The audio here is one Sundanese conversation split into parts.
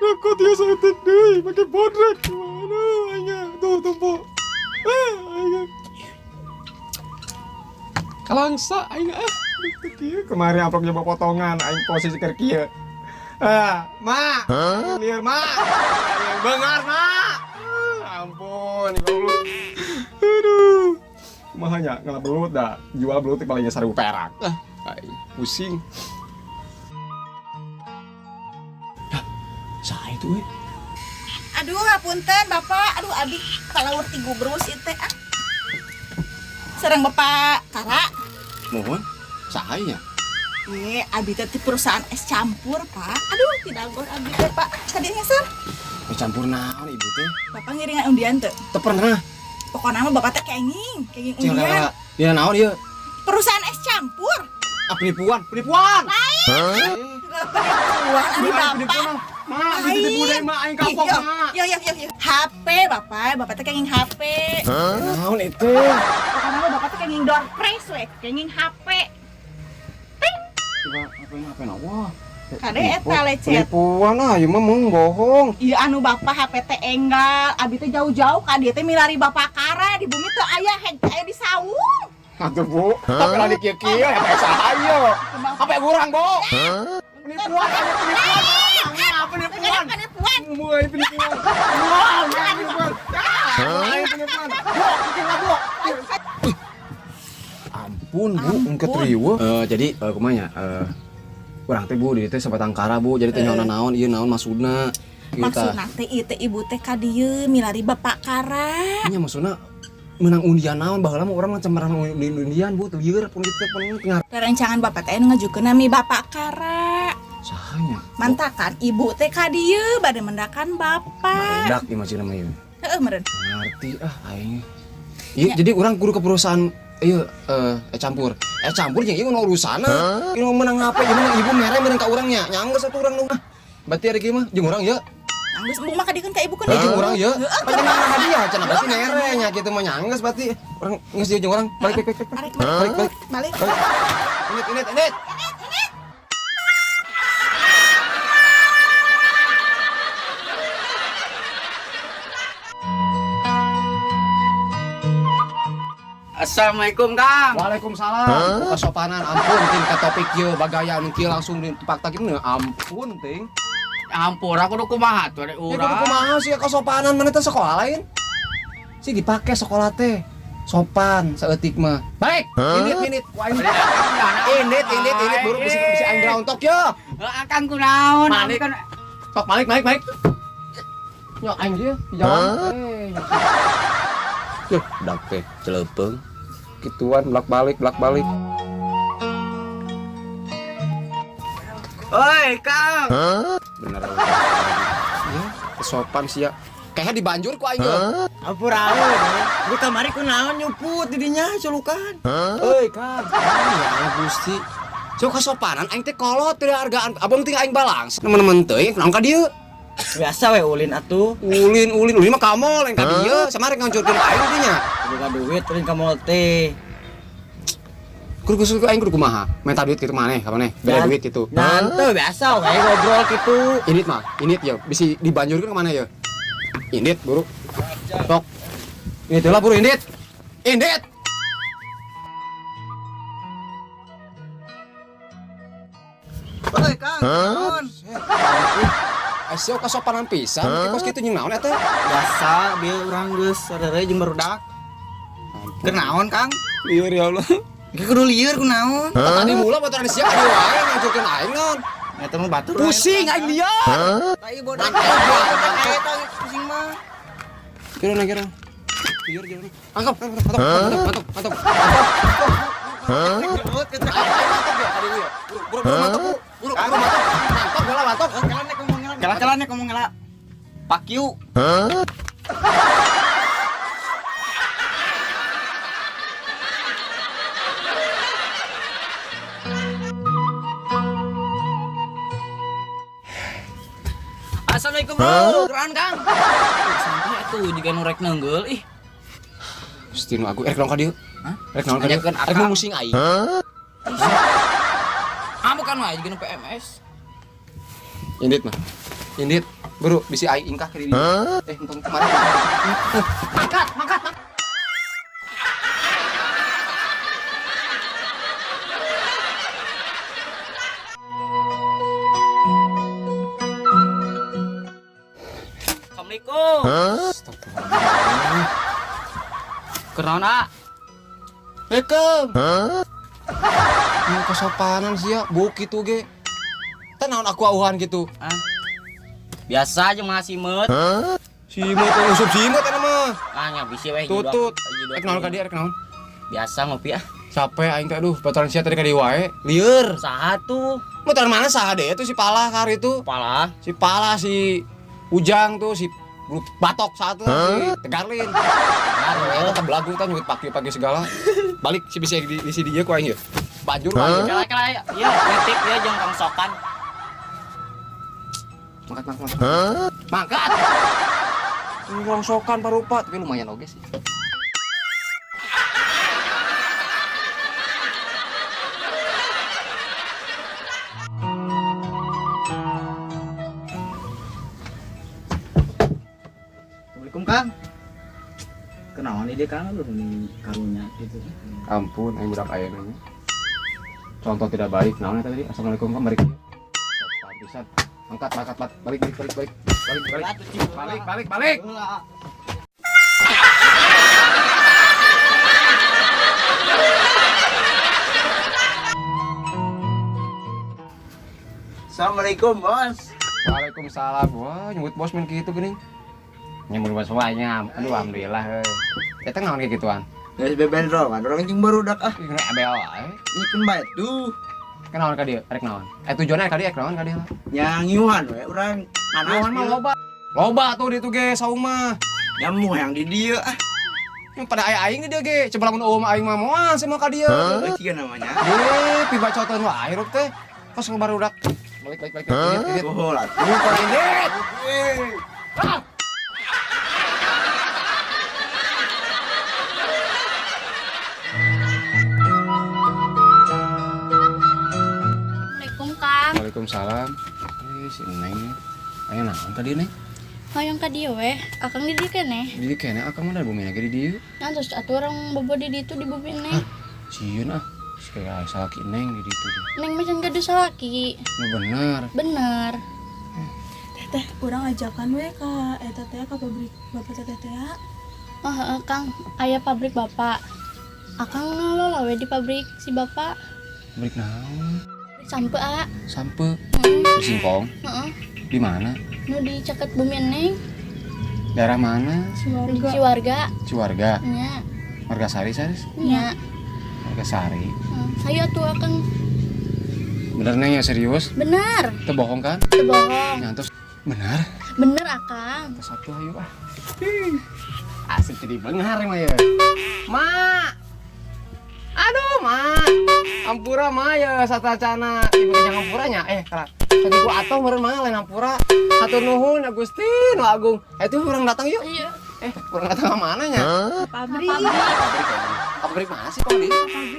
Rokok dia saeutik deui make bodrek. Aduh, aing tuh tempo. Ah, aing. Kalangsa aing ah. Duh, kieu kemarin amplop nyoba potongan aing posisi keur kieu. Ah, Ma. Lieur, Ma. Aing beungar, Ma. Ah, ampun, goblok. Aduh. Kumaha nya ngelap belut dah. Jual belut teh palingnya 1000 perak. Ah, aing pusing. Hah, saha itu euy? Aduh, hapunten Bapak. Aduh, abi kalaur ti gubrus ieu teh ah. Sareng Bapak Kara. Mohon, saha nya? Ye, abi teh ti perusahaan es campur, Pak. Aduh, tidak gor abi teh, Pak. Kadinya sar. Es campur naon ibu teh? Bapak ngiringan undian teu? Teu pernah. Pokokna mah Bapak teh kenging, kenging Cing undian. Dia naon ieu? Perusahaan es campur. Ah, penipuan, penipuan. Lain. Penipuan ari Bapak. Ma, ditipu deui ma aing kapok ma. Yo yo yo yo. HP Bapak, Bapak teh kenging HP. Naon itu? Pokokna mah Bapak teh kenging door prize we, kenging HP. Coba apa yang apa wah. Kade eta lecet. Penipuan ah, ieu mah mung bohong. Iya anu Bapak HP teh enggal, abi teh jauh-jauh ka dieu teh milari Bapak Kara di bumi teu aya heg aya di saung. Atuh Bu, tapi lagi kieu-kieu HP saha ieu? HP urang, Bu. Penipuan, aya penipuan. Ah, penipuan. Penipuan. Mulai penipuan. Wah, penipuan. Ah, penipuan. Bu, bikin lah, Bu. Ampun, Bu, engke riweuh. Jadi kumaha nya? Urang teh Bu di teh sabatang kara Bu, jadi teh nyaona naon ieu naon maksudna. Ieu tah. Maksudna teh ieu teh ibu teh ka dieu milari Bapak Kara. Nya maksudna menang undian naon baheula mah urang macam menang undian Bu, teu lieur pun kitu pun tengah. Rerencangan Bapak teh anu ngajukeun nami Bapak Kara. Saha nya? Mantakan ibu teh ka dieu bade mendakan Bapak. Barudak ieu mah cenah mah ieu. Heeh meureun. Ngerti ah aing. Iya, jadi urang kudu ke perusahaan ieu campur. Campur jeung ieu nu urusanna. Ieu menang HP, ieu menang ibu mere menang ka urang nya. Nya geus atuh urang nu. Berarti ari kieu mah jeung urang ieu. Anggeus embung mah kadiekeun ka ibu keun. Jeung urang ieu. Heeh, Pan menang hadiah cenah berarti mere nya kitu mah nya geus berarti urang geus ieu jeung urang. Balik balik balik. Arek Balik balik. balik. Balik. Init init init. Assalamualaikum Kang. Waalaikumsalam. Kesopanan ampun ting ka topik ieu bagaya nu kieu langsung dipakta kieu ampun ting. Ampun aku kudu kumaha tuh ari Ya kudu urang. kumaha sih kesopanan mana teh sekolah lain. Sih dipake sekolah teh. Sopan saeutik mah. Baik, init init ku aing. Init init init buru bisi bisi aing rontok yo. Akang kunaon? Malik. Tok balik balik balik. Yo aing dia di jalan. Eh. Dak teh celepeung. Gituan bolak-balik bolak-balik. Oi, Kang. Bener. Ya, kesopan sih ya. Kayaknya dibanjur ku aing ge. Ampun awe, gue kamari kunaon nyuput didinya culukan. Euy, Kang. Ya Allah Gusti. Sok kesopanan aing teh kolot teu hargaan. Abang ting aing balang. Nemen-nemen teuing naon ka dieu? Biasa we ulin atuh. Ulin ulin ulin mah ka mall yang ka dieu sama rek ngancurkeun ka aing nya. Boga duit ulin ka mall teh. Kudu kudu aing kudu kumaha? Minta duit gitu maneh ka maneh? Bere duit gitu. Nante biasa we ngobrol gitu. Init mah, init ya bisi dibanjurkeun ka mana ya? Init buru. Sok. Ini lah buru indit. Indit. Oi, Kang. Naon? Asyik kasopanan pisan, kos kitu jeung naon eta? Biasa bieu urang geus sarere jeung barudak. Keur naon, Kang? Lieur ya Allah. Ge kudu lieur kunaon? Tadi mula baturan sia ka dieu wae ngajurkeun aing naon. Eta mah batur. Pusing aing lieur. Tai bodoh. Eta pusing mah. Kira na kira. Lieur jeung. Angkap, angkap, angkap, angkap, angkap. Buru, buru, mantap, buru, buru, mantap. Mantap, bola mantap. Kela-kela nek ngomong ngela. Pak you. Assalamualaikum bro. Keren Kang. Santai atuh jiga nu rek neunggul ih. Gusti nu aku erek naon ka dieu? Hah? Erek naon ka dieu? Nanyakeun Erek akang. musing aing. Ah bukan wae jiga nu PMS. Indit mah. Indit, buru bisi aing ingkah ke dieu. Eh, untung kemarin. Mangkat, mangkat, mangkat. Assalamualaikum. Astagfirullah. Kunaon ah? Assalamualaikum. Ini kesopanan sih ya, buk gitu ge. Teh naon aku auhan gitu. Ah. Biasa jeung mah simeut. Simut yang usup simut eta mah. Ah nya bisi we hiji dua- Tutut. hiji dua Rek naon ka dieu, rek naon? Biasa ngopi ah. Capek aing teh aduh, baturan sia tadi ka dieu wae. Lieur. Saha tuh? Baturan mana saha deh itu si Palah kar itu. Kepala. Si Palah si Ujang tuh si Bulu Batok satu si Tegarlin. Eta teh belagu teh nyebut pagi-pagi segala. Balik si bisa di di dieu ku aing ye. Banjur ku aing. Kela-kela ieu nitip ieu jeung rongsokan. Mangkat, mangkat, mangkat. Mangkat. Ini rongsokan parupa, tapi lumayan oge sih. Assalamualaikum, Kang. Kenaon ieu Kang lu nih karunya gitu. Ampun, aing budak aya nanya. Contoh tidak baik, naon eta tadi? Assalamualaikum kan balik. Sopan pisan. Angkat, angkat, angkat. Balik, balik, balik, balik. Balik, balik. Balik, balik, balik. Assalamualaikum, Bos. Waalaikumsalam. Wah, nyebut bos main gitu geuning. Nyebut bos wae nya. Aduh, alhamdulillah euy. Eta naon kayak gituan? Geus bebendrolan, urang jeung barudak ah. Ih, kena ebel wae. Nyikeun bae tuh. Kenaon ka dieu? Rek naon? Eh tujuannya ka dieu rek naon ka dieu? Nya ngiuhan we urang. Panas. Naon mah loba. Loba tuh di itu ge saung mah. Nyamu yang di dieu ah. Yang pada aya aing di dieu ge. Coba lamun eueuh mah aing mah moal semua ka dieu. Euy ciga namanya. Ye, pibacotan wae hirup teh. Kos barudak. Balik balik balik. Indit, indit. Oh lah tuh. Indit. Ah! Assalamualaikum Kang. Waalaikumsalam. Eh, si Neng. Aya naon tadi Neng? Hoyong ka dieu weh. Akang di dieu keneh. Di dieu keneh akang mah da bumi lagi di dieu. Nah terus atuh urang bobo di ditu di bumi Neng. Sieun ah. Si kayak salaki Neng di ditu. Neng mah can gaduh salaki. Nu bener. Bener. Teh, urang ajakan we ka eta teh ka pabrik bapak teteh teh. Oh heeh Kang, aya pabrik bapak. Akang ngelola we di pabrik si bapak. Pabrik naon? Sampe a. Sampe. Heeh. Singkong. Heeh. Di mana? Nu di caket bumi Neng. Daerah mana? Di Ciwarga. Ciwarga. Nya. Warga Sari, Sari? Nya. Warga Sari. Heeh. Hayu atuh Akang. Bener Neng ya serius? Bener. Itu bohong kan? Teu bohong. Nyantos. Bener. Bener Akang. Terus satu ayo ah. Asik jadi bengar emang ya. Ma. Aduh, Ma. Ampura ma ya satacana ibu kejang ampuranya eh kala. Sakitu atuh meureun mah lain ampura. Hatur nuhun Gusti nu agung. Eh itu urang datang yuk. Iya. Eh, urang datang ke mana nya? Pabrik. Pabrik mana sih kok di?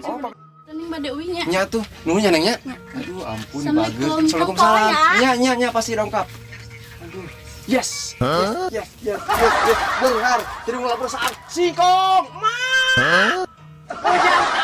Oh, pabrik. Neng bade uih nya. Nya tuh, nuhun nya Neng nya. Nya. Aduh, ampun Assalamualaikum. bagus. Waalaikumsalam. Dongkol ya. Nya nya nya pasti dongkap. Aduh. Yes. Yes, yes, yes, yes, yes. Beunghar. Jadi mulai perusahaan singkong. Ma. Ujang.